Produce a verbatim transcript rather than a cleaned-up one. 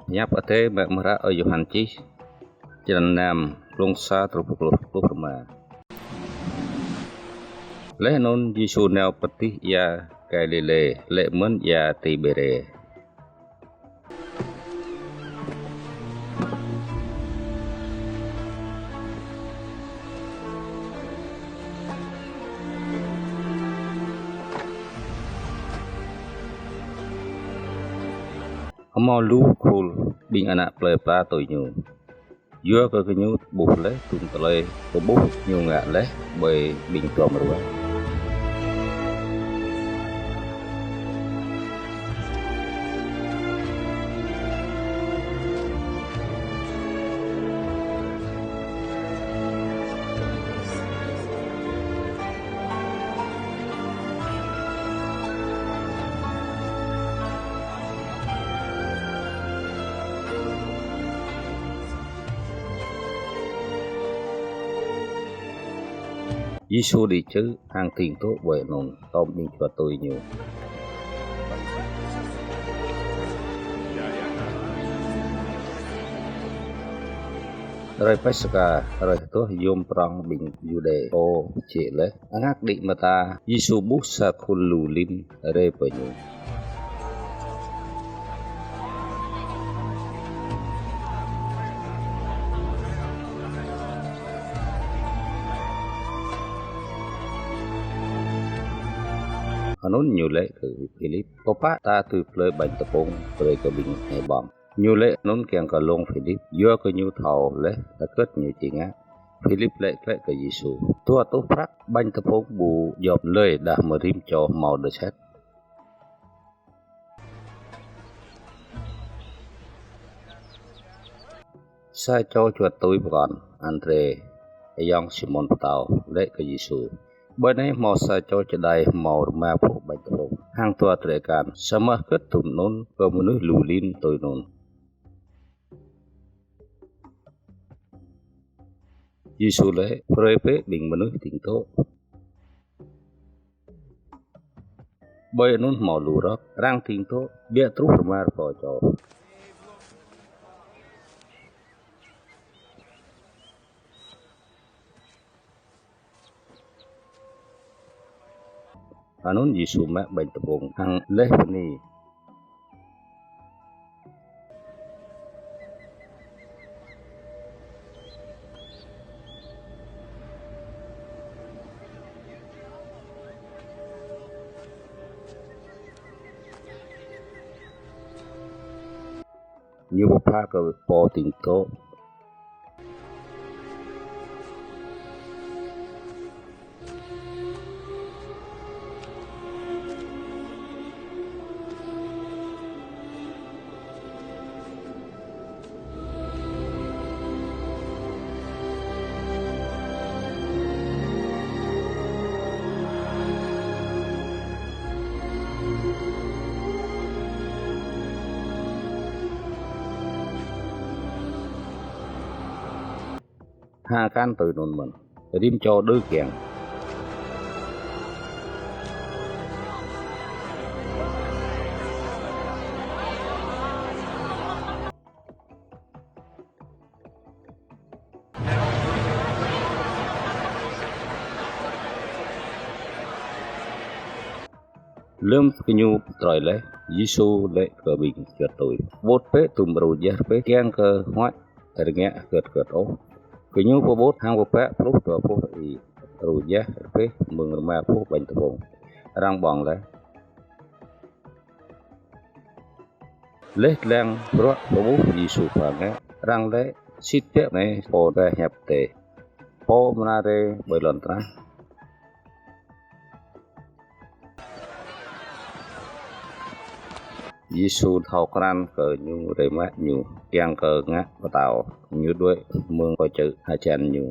Hiăp Adai mơak mơ̆ hră ơi Yôhan čih, črăn năm, glông sa truh pơ glông pluh rơma. Laih anŭn Yêsu nao pơ dih ia Galilê, laĭ mơ̆n ia Tibêrê. Hmâo lu khul ƀing ană plơi pla tui Ñu, yua kơ gơñu ƀuh laih tŭm tơlơi pơƀuh Ñu ngă laih ƀơi ƀing duăm ruă. Yêsu đĭ čư̆ hăng ding dŏ ƀơi anŭn, tŏm ƀing čuăt tui Ñu. Hrơi Paskha, hrơi hơduah yôm prŏng ƀing Yuđê, pô jĕ laih. Angak đĭ mơta, Yêsu ƀuh sa khul lu lin rai pơ Ñu. Anŭn Ñu laĭ kơ Philip: Pơpă ta dưi plơi ƀañ tơpŭng brơi kơ ƀing anai ƀơ̆ng? Ñu laĭ anŭn kiăng kơ lông Philip, yua kơ Ñu thâo laih hơget Ñu či ngă. Philip laĭ glaĭ kơ Yêsu: Dua rơtuh prăk, ƀañ tơpŭng ƀu djŏp lơi đah mơ̆ rĭm čô hmâo đơčet. Sa čô čuăt tui pơkŏn, Andrê, ayŏng Simôn Pơtâo, laĭ kơ Yêsu: Ƀơi anai hmâo sa čô čơđai hmâo rơma pluh ƀañ tơpŭng hăng dua drơi akan, samơ̆ hơget tŭm anŭn kơ mơnuih lu lin tui anŭn? Yêsu laĭ: Brơi bĕ ƀing mơnuih ding dŏ. Ƀơi anŭn hmâo lu rơ̆k, arăng ding dŏ, biă truh rơma rơbâo čô. Anŭn Yêsu mă ƀañ tơpŭng hăng laih bơni. Ñu pơpha kơ pô ding dŏ. Ha kăn tui anŭn mơ̆n, rĭm čô đơ kiăng. Lơ̆m gơñu pơtrơi laih, Yêsu laĭ kơ ƀing čuăt tui: Pơƀut bĕ tŭm rơjeh rơbeh kiăng kơ huăč, rơngiă hơget hơget ôh. Gơñu pơƀut hăng pơpă pluh dua pluh rơi-i rơjeh rơbeh mơ̆ng rơma pluh ƀañ tơpŭng arăng ƀơ̆ng laih. Laih lăng bruă pơƀuh Yêsu pha ngă, arăng laĭ: Sĭt biă anai pô ba hiăp Adai, pô amra rai ƀơi lŏn tơnah. Yêsu thâo krăn kơ gơñu rai mă Ñu kiăng kơ ngă pơtao, Ñu đuaĭ mơ̆ng pơ čư̆ hơjăn Ñu.